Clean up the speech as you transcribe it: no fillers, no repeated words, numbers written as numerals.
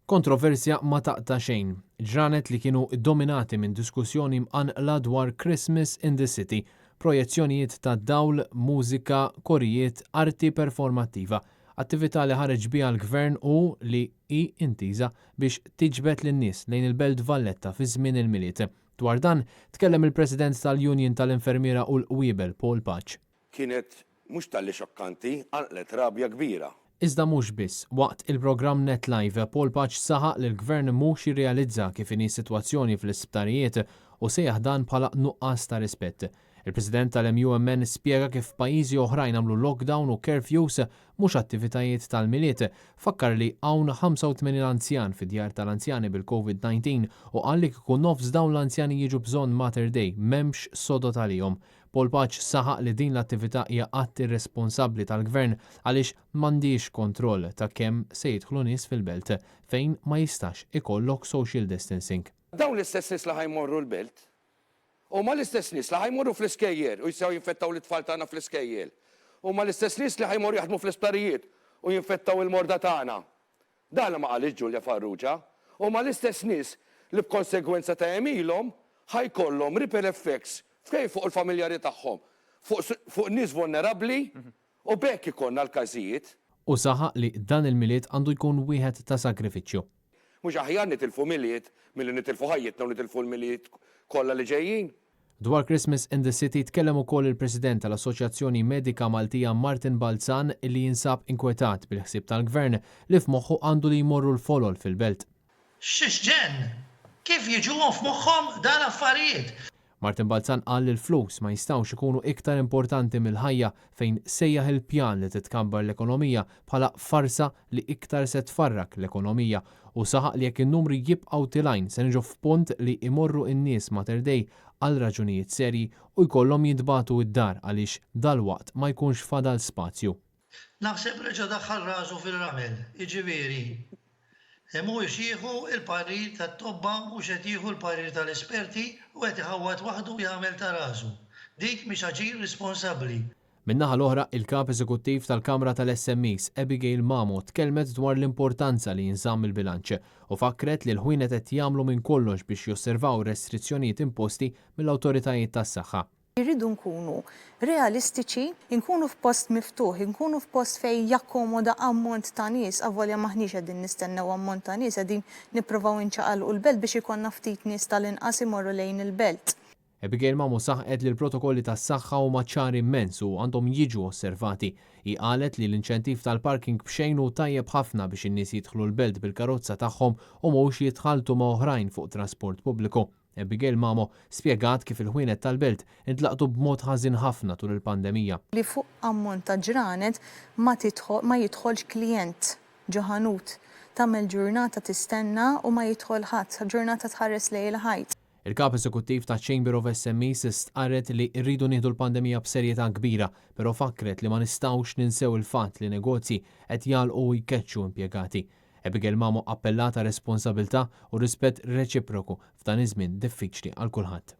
Kontroversja ma taqta' xejn. Ġranet li kienu ddominati minn diskussjoni mqanqla dwar Christmas in the City, projezzjonijiet ta' dawl, mużika, korijiet, arti performattiva. Attività li ħareġ biha l-Gvern u li hi intiża biex tiġbed lin-nies lejn il-Belt Valletta fi żmien il-Milied. Dwar dan, tkellem il-President tal-Union tal-Infermiera u l-Qwiebel Paul Pace. Kienet mhux talli xokkanti, qanqlet rabja kbira. Iżda mhux biss. Waqt il-programm Net Live, Paul Pace saħaq li l-Gvern mhux jirrealizza kif inhi s-sitwazzjoni fl-isptarijiet u sejjaħ dan bħala nuqqas ta' rispett. Il-President tal-MUMN spjega kif pajjiżi oħrajn għamlu lockdown u curfews mhux attivitajiet tal-Milied. Fakkar li hawn 85 anzjan fid-djar tal-anzjani bil-Covid 19 u qal li kieku nofs dawn l-anzjani jiġu bżonn Mater Dei m'hemmx sodod għalihom. Paul Pace saħaq li din l-attività hija att irresponsabbli tal-Gvern għaliex m'għandhiex kontroll ta' kemm se jidħlu nies fil-belt, fejn ma jistax ikollok social distancing. Dawn l-istess nies li ħa jmorru l-belt huma l-istess nies li ħa jmorru fl-iskejjel u jistgħu jinfettaw lit-tfal tagħna fl-iskejjel. Huma l-istess nies li ħa jmorru jaħdmu fl-isptarijiet u jinfettaw il-morda tagħna. Dan li ma qalitx Julia Farrugia. Huma l-istess nies li b'konsegwenza ta' għemilhom ħa jkollhom ripple effects fejn fuq il-familjari tagħhom, fuq fuq nies vulnerabbli u b'hekk ikollna l-każijiet. Hu saħaq li dan il-Milied għandu jkun wieħed ta' sagrifiċċju. Mhux aħjar nitilfu Milied milli nitilfu ħajjitna u nitilfu l-Milied kollha li ġejjin? Dwar Christmas in the City tkellem ukoll il-President tal-Assoċjazzjoni Medika Maltija Martin Balzan li jinsab inkwetat bil-ħsieb tal-Gvern li f'moħħu għandu li jmorru l-folol fil-Belt. X'ġenn! Kif jiġuhom f'moħħhom dan affarijiet? Martin Balzan qal li l-flus ma jistgħux ikunu iktar importanti mill-ħajja fejn sejjaħ il-pjan li titkabbar l-ekonomija bħala farsa li iktar se tfarrak l-ekonomija u saħaq li jekk in-numri jibqgħu tilgħin se niġu f'punt li imorru n-nies Mater Dei għal raġunijiet serji u jkollhom jintbagħtu d-dar għaliex dalwaqt ma jkunx fadal spazju. Naħseb reġa' daħħal rasu fir-ramel, jiġifieri mhuwiex jieħu l-parir tat-tobba, mhux qed jieħu l-parir tal-esperti u qed iħawwad waħdu u jagħmel ta' rasu. Dik mhix aġir responsabbli. Min-naħa l-oħra, il-Kap Eżekuttiv tal-Kamra tal-SMEs, Abigail Mamo tkellmet dwar l-importanza li jinżamm il-bilanċ u fakkret li l-ħwienet qed jagħmlu minn kollox biex josservaw restrizzjonijiet imposti mill-awtoritajiet tas-saħħa. Irridu nkunu realistiċi, inkunu f'post miftuħ, inkunu f'post fejn jakkomoda ammont ta' nies, avolja m'aħniex qegħdin nistennew ammont ta' nies, qegħdin nipprovaw inċaqalqu l-belt biex ikollna ftit nies tal-inqas imorru lejn il-belt. Abigail Mamo saħqet li l-protokolli tas-saħħa huma ċari immens u għandhom jiġu osservati. Hi qalet li l-inċentiv tal-parking b'xejn hu tajjeb ħafna biex in-nies jidħlu l-belt bil-karozza tagħhom u mhux jitħalltu ma' oħrajn fuq trasport pubbliku. Abigail Mamo spjegat kif il-ħwienet tal-belt intlaqtu b'mod ħażin ħafna tul il-pandemija. Li fuq ammont ta' ġranet ma tidħol ma jidħolx klijent ġo ħanut. Tagħmel ġurnata tistenna u ma jidħol ħadd, ġurnata tħares lejn il-ħajt. Il-Kap Eżekuttiv ta' Chamber of SMEs stqarret li rridu nieħdu l-pandemija b'serjetà kbira, però fakkret li ma nistgħux ninsew il-fatt li negozji qed jagħlqu u jkeċċu impjegati. Abigail Mamo appellat għar-responsabilità u rispett reċiproku f'dan iż-żmien diffiċli għal kulħadd.